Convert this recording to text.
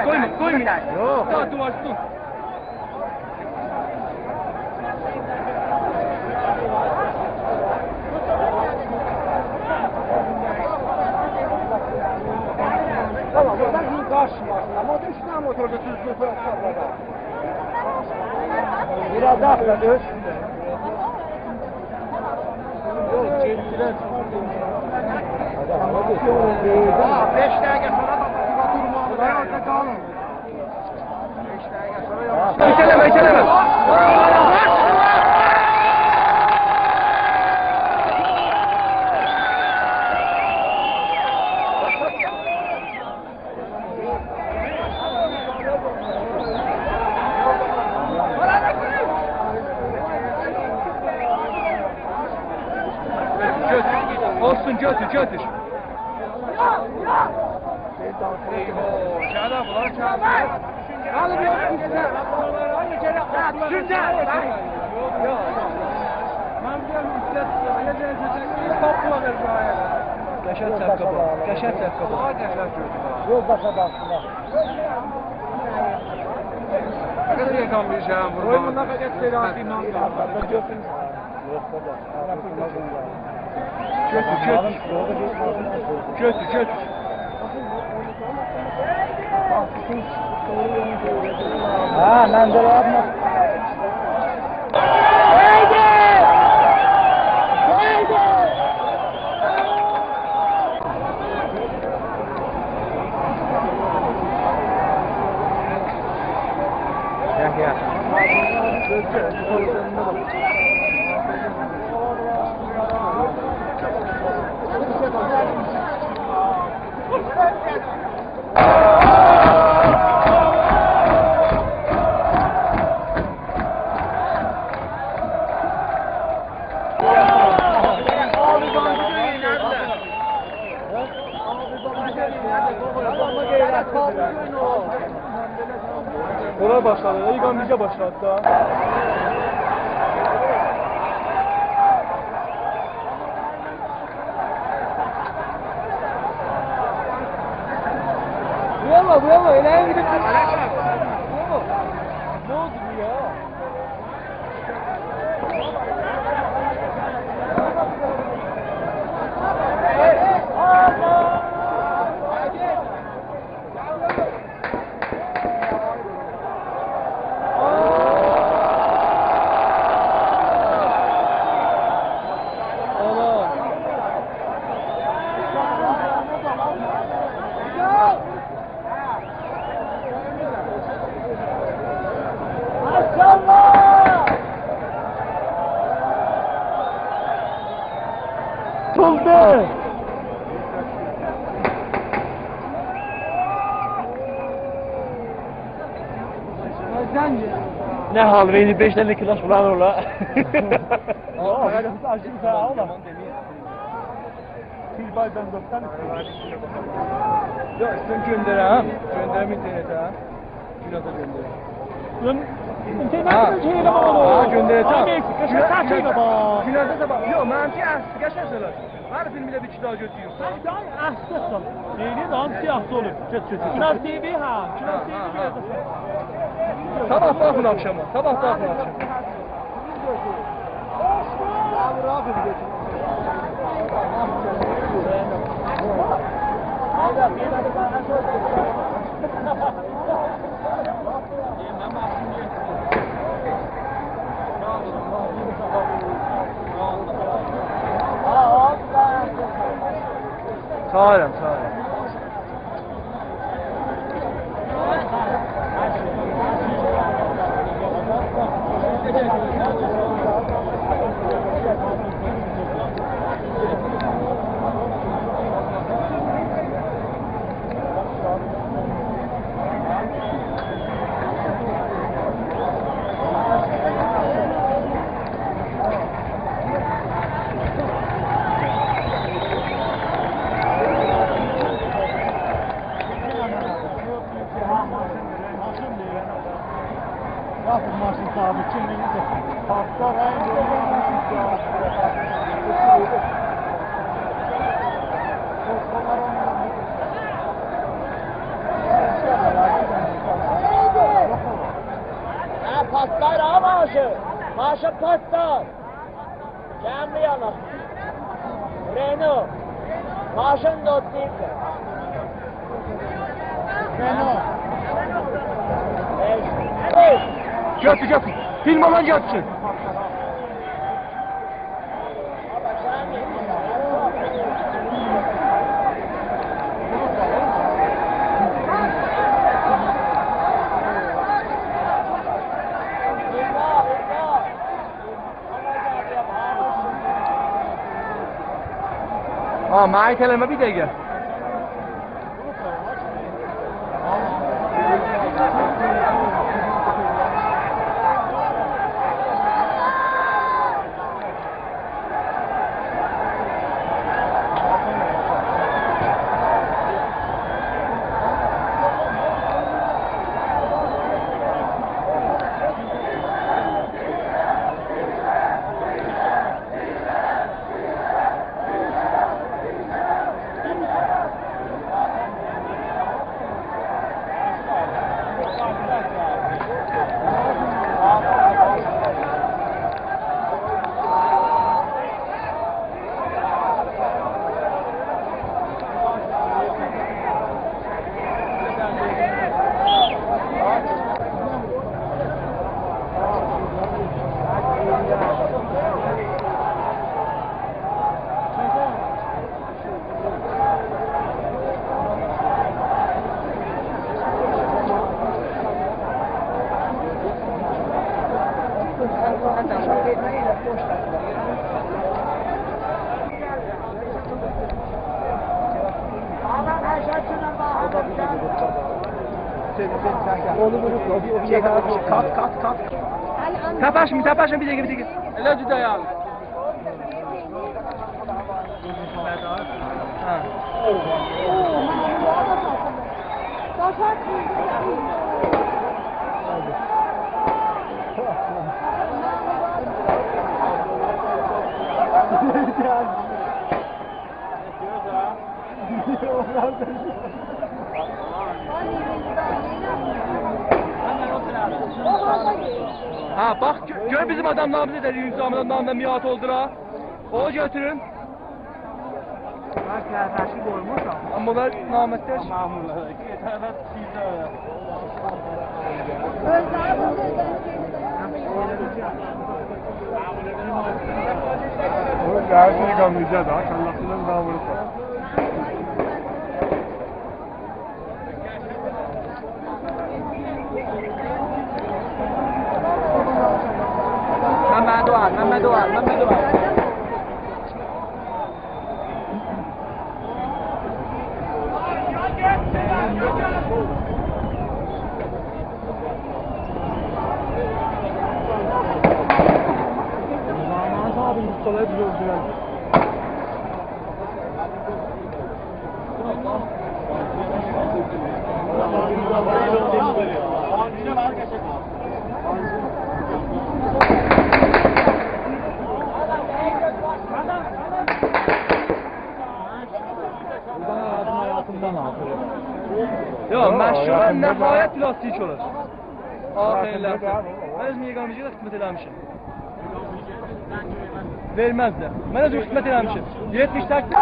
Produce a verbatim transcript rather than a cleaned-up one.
قویما، قویما. یوخ. دور، دور، دور. تامام، اورادان قارشیلاسین. آمما اوتور اوستونه، موتوردا دوزگون سوراق ساخلا دا. بیر آز دا آتلا، دؤز. یوخ، گئتدیلر. ها، بئش دقیقه سونرا دا بوردا دورمالی. بئش دقیقه سونرا یاواش. بئکله‌مه، بئکله‌مه. گؤتور. اولسون، گؤتور، گؤتور. ائیواه، گل بونلار، گل. آلیب یوخ، اوسته. هه، دوشونجه. من دئییرم، اوسته، ائله‌جه، ائله‌جه، قاپیلار وئر بورایا. قشنگ چپکه باخ، قشنگ چپکه باخ. آی، قشنگ گؤردوم ها. یوخ، باشا باخ، باخ. نه قدر یاخین بیر شئی وورمالی. قوی، بونلار فقط بئله آتیلا. گؤتور، گؤتور. گؤتور، گؤتور. هه، منظره یاپما. یاخ، یاخ. اونلار باشلادی، ایلک بیزه باشلادی دا. بویالا، بویالا، ائله گئدیب. بویالا. نه اولدو بو یا؟ توتولدو. نه حال وئردی، بئش دنه کلاچ فلان اولا. آ، بئله آچیق دا اولا. بیر بایدان دوخسان اوچ. یوخ، ایسته‌ییرم گؤندرم. گؤندرم اینترنته. گوناز دا گؤندرم. گؤن-، اینترنته ها. ده شئی ائله‌مک اولور. ها، گؤندره‌جم. آی، نئیسه، قشنگ گونا-، تک ائله باخ. گوناز دا باخ. یوخ، منیمکی اصلی، قشنگ سؤیلر. هر فیلمده بیر ایکی دانا گؤتورور. سن دای اصلی سن. دئییر، هامیسی یاخشی اولور. گئت، گئت، گئت. گوناز تی‌وی، ها. گوناز ها، تی‌وی ها، ها. وئره‌جکسن. صاباح باخین آخشاما، صاباح باخین آخشاما. ساغ اولون، ساغ اولون. باخین ماشین صاحیبی کیم، نئجه؟ پارکدا رنگ اولماز ماشین صاحیبی. پاتلار ها ماشین. ماشین پاتلار. گلمه یانا. رنو. ماشین دوتلاییب. رنو. گؤتور، گؤتور. فیلم آلان گؤتورسون. ها، منی ایته‌له‌مه بیر دقیقه. تپشمه، تپشمه، بیر دقیقه، بیر دقیقه. ائله جدا یعنی. هه. هه، باخ، گؤ-، گؤر بیزیم آداملاریمیز نئجه یونیفورمدا نامدا میات اولدولار. او گؤتورون. من سرپشی قویموشام. آمما اونلار نامردلر. مأمورلار. او گلدی، ییغانمایاجاق دا، کلله‌سیندن داها ووروبلار. ممد اوغور، ممد اوغور، ممد اوغور. بوردا آدام حیاتیندان آخیری. یوخ، مشهورا نهایت پلاستیک اولور. آخیرلری. من اؤزوم یئگانه خدمت ائله‌میشم. وئرمزلر. من اؤزوم خدمت ائله‌میشم. یئتمیش سککیز.